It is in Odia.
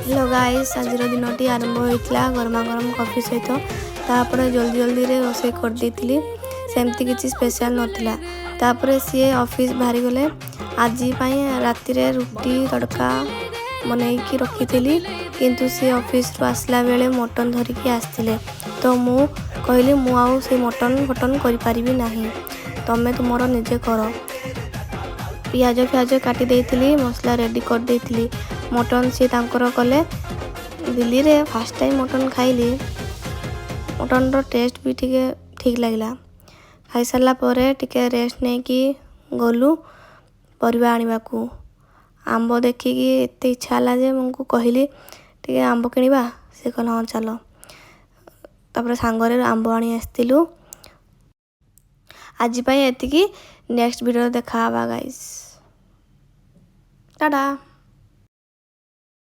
ହ୍ୟାଲୋ ଗାଇସ୍, ଆଜିର ଦିନଟି ଆରମ୍ଭ ହୋଇଥିଲା ଗରମା ଗରମ କଫି ସହିତ। ତାପରେ ଜଲ୍ଦି ଜଲ୍ଦିରେ ରୋଷେଇ କରିଦେଇଥିଲି। ସେମିତି କିଛି ସ୍ପେଶାଲ୍ ନଥିଲା। ତାପରେ ସିଏ ଅଫିସ୍ ବାହାରିଗଲେ। ଆଜି ପାଇଁ ରାତିରେ ରୁଟି ତଡ଼କା ବନେଇକି ରଖିଥିଲି, କିନ୍ତୁ ସିଏ ଅଫିସରୁ ଆସିଲା ବେଳେ ମଟନ୍ ଧରିକି ଆସିଥିଲେ। ତ ମୁଁ କହିଲି, ମୁଁ ଆଉ ସେଇ ମଟନ୍ ଫଟନ୍ କରିପାରିବି ନାହିଁ, ତମେ ତୁମର ନିଜେ କର। ପିଆଜ ଫିଆଜ କାଟି ଦେଇଥିଲି, ମସଲା ରେଡ଼ି କରିଦେଇଥିଲି। ମଟନ୍ ସିଏ ତାଙ୍କର କଲେ। ଦିଲ୍ଲୀରେ ଫାର୍ଷ୍ଟ ଟାଇମ୍ ମଟନ୍ ଖାଇଲି। ମଟନ୍ର ଟେଷ୍ଟ ବି ଟିକେ ଠିକ୍ ଲାଗିଲା। ଖାଇସାରିଲା ପରେ ଟିକେ ରେଷ୍ଟ ନେଇକି ଗଲୁ ପରିବା ଆଣିବାକୁ। ଆମ୍ବ ଦେଖିକି ଏତେ ଇଚ୍ଛା ହେଲା ଯେ ମୁଁ କହିଲି, ଟିକେ ଆମ୍ବ କିଣିବା। ସେ କହିଲା, ହଁ ଚାଲ। ତାପରେ ସାଙ୍ଗରେ ଆମ୍ବ ଆଣି ଆସିଥିଲୁ। ଆଜି ପାଇଁ ଏତିକି। ନେକ୍ସଟ ଭିଡ଼ିଓରେ ଦେଖା ହେବା ଗାଇସ୍। ଟାଟା।